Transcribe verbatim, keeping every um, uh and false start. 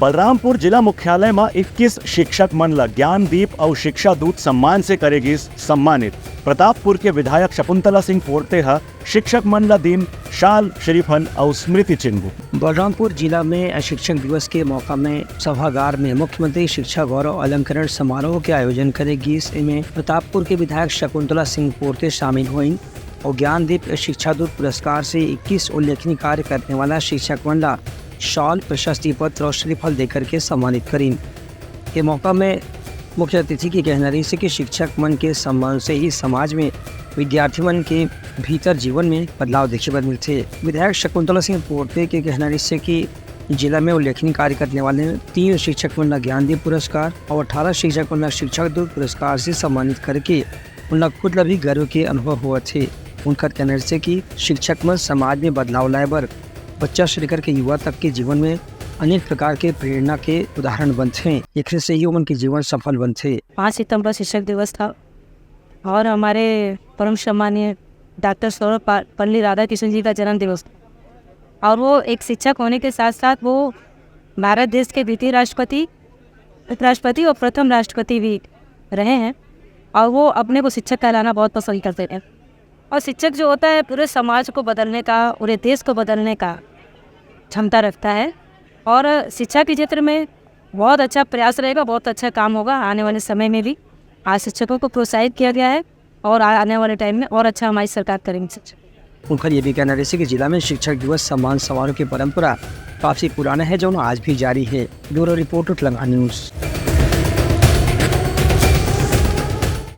बलरामपुर जिला मुख्यालय म इक्कीस शिक्षक मन ल ज्ञान दीप अउ शिक्षा दूत सम्मान से करे गिस सम्मानित। प्रतापपुर के विधायक शकुंतला सिंह पोर्ते ह शिक्षक मन ल दीन शाल, श्रीफल अउ स्मृति चिन्ह। बलरामपुर जिला में शिक्षक दिवस के मौका में सभागार में मुख्यमंत्री शिक्षा गौरव अलंकरण समारोह के आयोजन करे गिस। एमे प्रतापपुर के विधायक शकुंतला सिंह पोर्ते शामिल होइन अउ ज्ञान दीप शिक्षा दूत पुरस्कार से इक्कीस उल्लेखनीय कार्य करने वाला शिक्षक मन ला शॉल, प्रशस्ति पत्र और श्रीफल देकर के सम्मानित करीन। ये मौका में मुख्य अतिथि के कहना रहिस कि शिक्षक मन के सम्मान से ही समाज में विद्यार्थी मन के भीतर जीवन में बदलाव देखे बर मिलथे। विधायक शकुंतला सिंह पोर्ते के कहना रहिस कि जिला में उल्लेखनीय कार्य करने वाले तीन शिक्षक मन ला ज्ञानदीप पुरस्कार और अठारह शिक्षक मन ला शिक्षक दूत पुरस्कार से सम्मानित करके उनला खुद ला भी गर्व के अनुभव होवत हे। उनकर कहना रहिस कि शिक्षक मन समाज में बदलाव लाए बर बच्चा से लेकर के युवा तक के जीवन में अनेक प्रकार के प्रेरणा के उदाहरण बनथे। एकरे से ही ओमन के जीवन सफल बनथे। पाँच सितंबर शिक्षक दिवस था और हमारे परम सम्मानीय डॉक्टर सर्वपल्ली राधाकृष्ण जी का जन्म दिवस था। और वो एक शिक्षक होने के साथ साथ वो भारत देश के द्वितीय राष्ट्रपति, उपराष्ट्रपति और प्रथम राष्ट्रपति भी रहे हैं। और वो अपने को शिक्षक कहलाना बहुत पसंद करते थे। और शिक्षक जो होता है, पूरे समाज को बदलने का, पूरे देश को बदलने का क्षमता रखता है। और शिक्षा के क्षेत्र में बहुत अच्छा प्रयास रहेगा, बहुत अच्छा काम होगा आने वाले समय में भी। आज शिक्षकों को प्रोत्साहित किया गया है और आ-, आने वाले टाइम में और अच्छा हमारी सरकार करेंगी शिक्षा। उनकर ये भी कहना रहिस कि जिला में शिक्षक दिवस सम्मान समारोह की परंपरा काफी पुराना है, जो आज भी जारी है। Bureau report, Utlangha news.